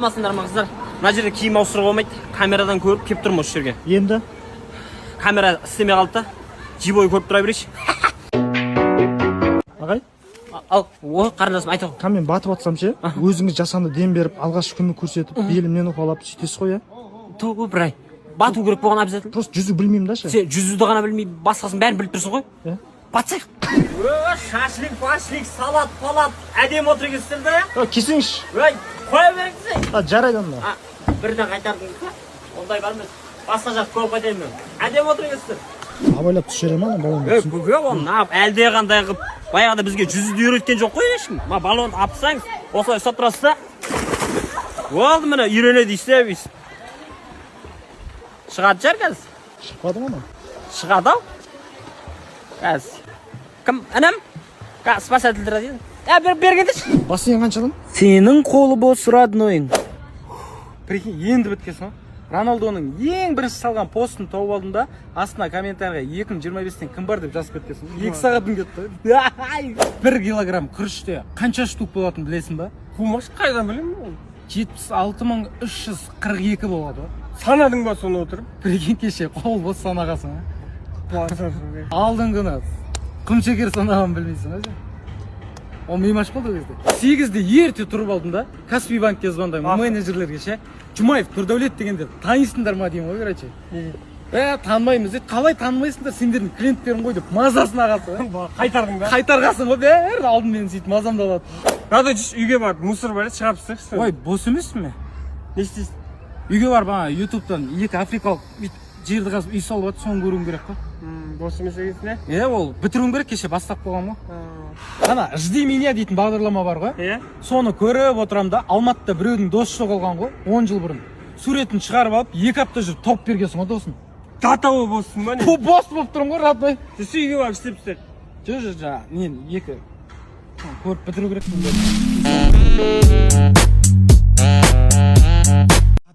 Алмасыңдар ма, қыздар? Мына жерде киім ауыстыруға болмайды. Камерадан көріп келіп тұрмын осы жерге. Енді? Камера істемей қалды да, живой көріп тұра берейінші. Ағай. Ал, о, қарындасым, айта ғой. Кәм, мен батып жатсам ше, өзіңіз жасанды дем беріп, алғашқы көмек көрсетіп, белімнен уқалап сөйтесіз ғой, иә? Ту, бір ай бату керек болған обязательно. Просто жүзу білмеймін да ше. Сен жүзуді ғана білмей, басқасын бәрін біліп тұрсың ғой. Иә. Батсайық. Шашлик, пашлик, салат палат, әдемі отыр екенсіздер да. Е, келсеңізші. Ой, қоя беріңізші. А, жарайды онда. А, бірден қайтардыңыз ба? Ондай бар ма? Басқа жақ көріп қайтайын мен. Әдемі отыр екенсіздер. Абайлап түсіре ма ана баллонды? Ей, көке, оны неғып әлде қандай қылып, баяғыда бізге жүзуді үйреткен жоқ қой ешкім. Мына баллонды алып тастаңыз, осылай ұстап тұрасыз да, болды, міне, үйренеді өйстіп өйстіп. Шығатын шығар қазір. Шықпады ма анау? Шығады ау қазір. Кім, інім? Қазір спасатель тұрады енді. Ә, бер, бері кетші. Бассейн қаншадан? Сенің қолы бос, роднойың. Прикинь, енді біткесін ғой. Роналдоның ең бірінші салған постын тауып алдым да, астына комментарийға 2025-тен кім бар деп жазып кеткенсің. 2 сағатым кетті. 1 килограмм күріште қанша штук болатынын білесің ба? Қумаш, қайдан білемін оны? 76 342 болады ғой. Санадың ба соны отырып? Прикинь, кеше қол бос санағансың, а? Алдыңғы күні құмшекер санағанын білмейсің ғой сен. Ол миым ашып қалды ол кезде. 8-де ерте тұрып алдым да, Каспий банкке звондаймын менеджерлерге ше. Жұмаев Нұрдәулет дегендер танисыңдар ма деймін ғой, короче. Е, танымаймыз дейді. Қалай танымайсыңдар, сендердің клиенттерің ғой деп мазасын ағасы. Қайтардың ба? Қайтарғансың ғой, бәрі алдын мені сөйтіп мазамды алады. Надо жүз үйге барып, мусор бар еді, шығарып тастайықшы. Ой, бос емеспін мен. Не істейсің? Үйге барып, ана ютубтан екі африкалық бүйтіп жерді қазып үй салып жатыр, соны көруім керек қой. Бос емес екенсің, иә? Иә, ол бітіруім керек, кеше бастап қойғанмын ғой. Ана «Жди меня» дейтін бағдарлама бар ғой. Иә. Соны көріп отырамын да, Алматыда біреудің досы жоғалған ғой 10 жыл бұрын. Суретін шығарып алып, 2 апта жүріп тауып бергенсің ғой досын. До того боссың ба, не? Бос болып тұрмын ғой, родной. Жүз үйге барып істеп тастайық. Жоқ, жаңа мен екі көріп бітіру керекпін.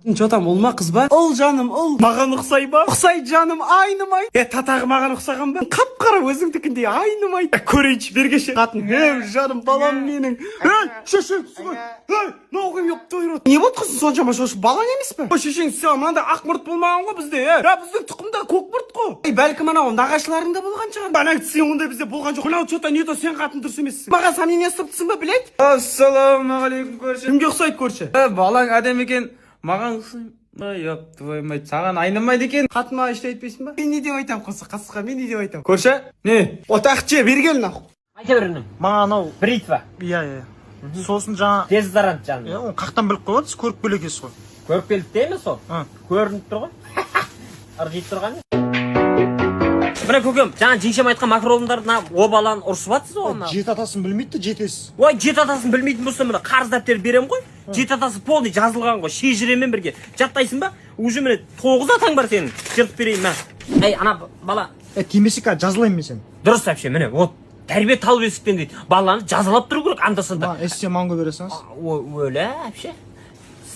Че там, ұл ма, қыз ба? Ұл, жаным, ұл. Маған ұқсай ба? Ұқсайды, жаным, айнымай. Е, татағы маған ұқсаған ба? Қап қара өзіңдікіндей, айнымай. Е, көрейінші, бергеше. Қатын, е, жаным, балам менің. Ей, шешең, ей, мынау кім, еп твою? Не болды, қызым, соншама шошып, балаң емес пе? Ой, шешең, сен мынандай ақ мұрт болмаған ғой бізде, е. Я, біздің тұқымда көк мұрт қой. Ей, бәлкім, анау нағашыларыңда болған шығар. Ана, сен ондай бізде болған жоқ. Мынау что-то не то, сен, қатын, дұрыс емессің. Маған сомнение ұстап тұрсың ба, блядь? Ассалаумағалейкум, көрші. Кімге ұқсайды, көрші? Ә, балаң әдемі екен. Маған ұқсайды. Ой, твою мать, саған айнымайды екен. Қатын, маған ештеңе айтпайсың ба? Мен не деп айтамын қызы, қасқа, мен не деп айтамын? Көрші, не? Отақ же, бері кел, нахуй. Айта бер, інім. Маған анау Бритва. Иә, сосын жаңа Дезодорант, жаным. Иә, оны қаяқтан біліп қойып отырсыз? Көріп келе екенсіз ғой. Көріп келдік те емес ол. А. Көрініп тұр ғой, ыржиып тұрған. Міне, көкем, жаңа жеңшем айтқан макрондарды, мына обаланы ұрысып жатсыз ғой мына. Жеті атасын білмейді де жетесіз. Ой, жеті атасын білмейтін болса, міне, қарыз дәптер беремін ғой. Жеті атасы полный жазылған ғой, шежіремен бірге. Жаттайсың ба? Уже, міне, тоғыз атаң бар сенің. Жыртып берейін, мә. Ей, ана бала. Е, тимесе, қазір жазылаймын мен сені. Дұрыс вообще, міне, вот тәрбие тал бесіктен дейді. Баланы жазалап тұру керек анда санда. Маған эссе манго бере салыңыз. Өлә, вообще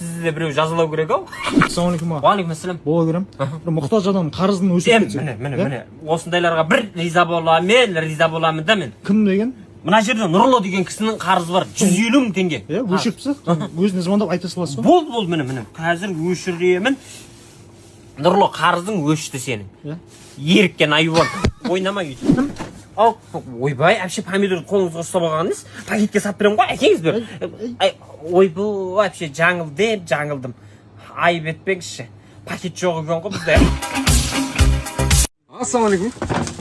сізді де біреу жазалау керек ау. Ассалаумағалейкум, аға. Уағалейкум ассалам. Бола беремін. Бір мұқтаж адам қарызын өшіріп Е, кетсе. міне, міне, Иә? міне, осындайларға бір риза боламын мен, риза боламын да мен. Кім деген? Мына жерде Нұрлы деген кісінің қарызы бар, 150 000 теңге. Иә, өшіріп тастақ, өзіне звондап айта саласыз ғой. Болды, болды, міне, міне, қазір өшіремін. Нұрлы, қарызың өшті сенің. Иә. Еріккен айуан, ойнама өйтіп. Ал, ойбай, әпше, помидорды қолыңызға ұстап алған емес, пакетке салып беремін ғой, әкеңіз бер. Ай, ойбу, әпше, жаңылдым, жаңылдым, айып етпеңізші, пакет жоқ екен ғой бізде. Ассалаумағалейкум.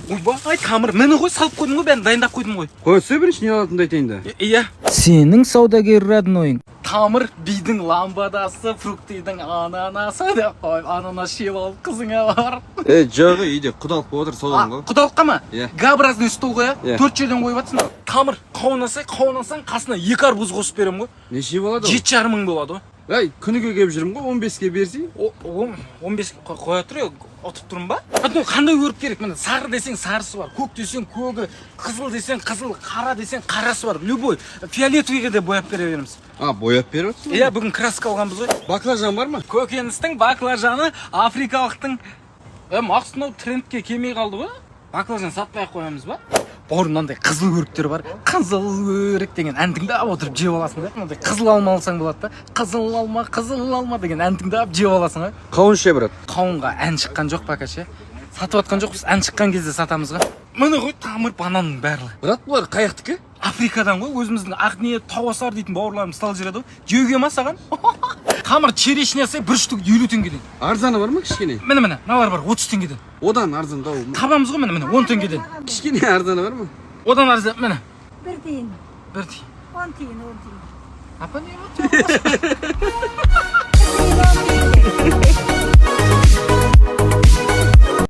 Ойбай, тамыр, міне ғой, салып қойдым ғой, бәрін дайындап қойдым ғой. Қойса, бірінші не алатынымды айтайын да. Иә. Сенің саудагер роднойың. Тамыр бидің ламбадасы, фруктидің ананасы деп қойып, ананас жеп алып, қызыңа барып. Е, жоқ, үйде құдалық болып отыр, содан ғой. Құдалыққа ма? Иә. Г-образный стол ғой, иә? Иә. Төрт жерден қойып жатсың. Тамыр, қауын алсай, қауын алсаң, қасына екі арбуз қосып беремін ғой. Неше болады ол? 7,5 мың болады ғой. Ей, күніге келіп жүрмін ғой, 15-ке берсей. 15 қоя тұр, е, ұтып тұрмын ба? Ну, қандай өрік керек? Міне, сары десең, сарысы бар, көк десең, көгі, қызыл десең, қызыл, қара десең, қарасы бар. Любой. Фиолетовыйға де бояп бере береміз. А, бояп беріп отырсың? Иә, бүгін краска алғанбыз ғой. Баклажан бар ма? Көкөністің баклажаны африкалықтың. Е, мақсұт, мынау трендке келмей қалды ғой. Баклажан сатпай ақ қоямыз ба? Бауырым, мынандай қызыл өріктер бар. «Қызыл өрік» деген ән тыңдап отырып жеп аласың да. Мынандай қызыл алма алсаң болады да. «Қызыл алма, қызыл алма» деген ән тыңдап жеп аласың ғой. Қауын ше, брат? Қауынға ән шыққан жоқ пока ше. Сатып жатқан жоқпыз, ән шыққан кезде сатамыз ғой. Міне ғой, тамыр бананның барлығы. Брат, бұлар қаяқтікі? Африкадан ғой, өзіміздің Ақниет, Тауасар дейтін бауырларымыз салып жібереді ғой. Жеуге ма саған? Тамыр черешнясы бір штук 50 теңгеден. Арзаны бар ма кішкене? Міне, міне, мыналар бар 30 теңгеден. Одан арзандау ма? Табамыз ғой, міне, міне, 10 теңгеден. Кішкене арзаны бар ма? Одан арзан, міне. 1 тиын. 1 тиын. 10 тиын, 10 тиын. Апа, не болды?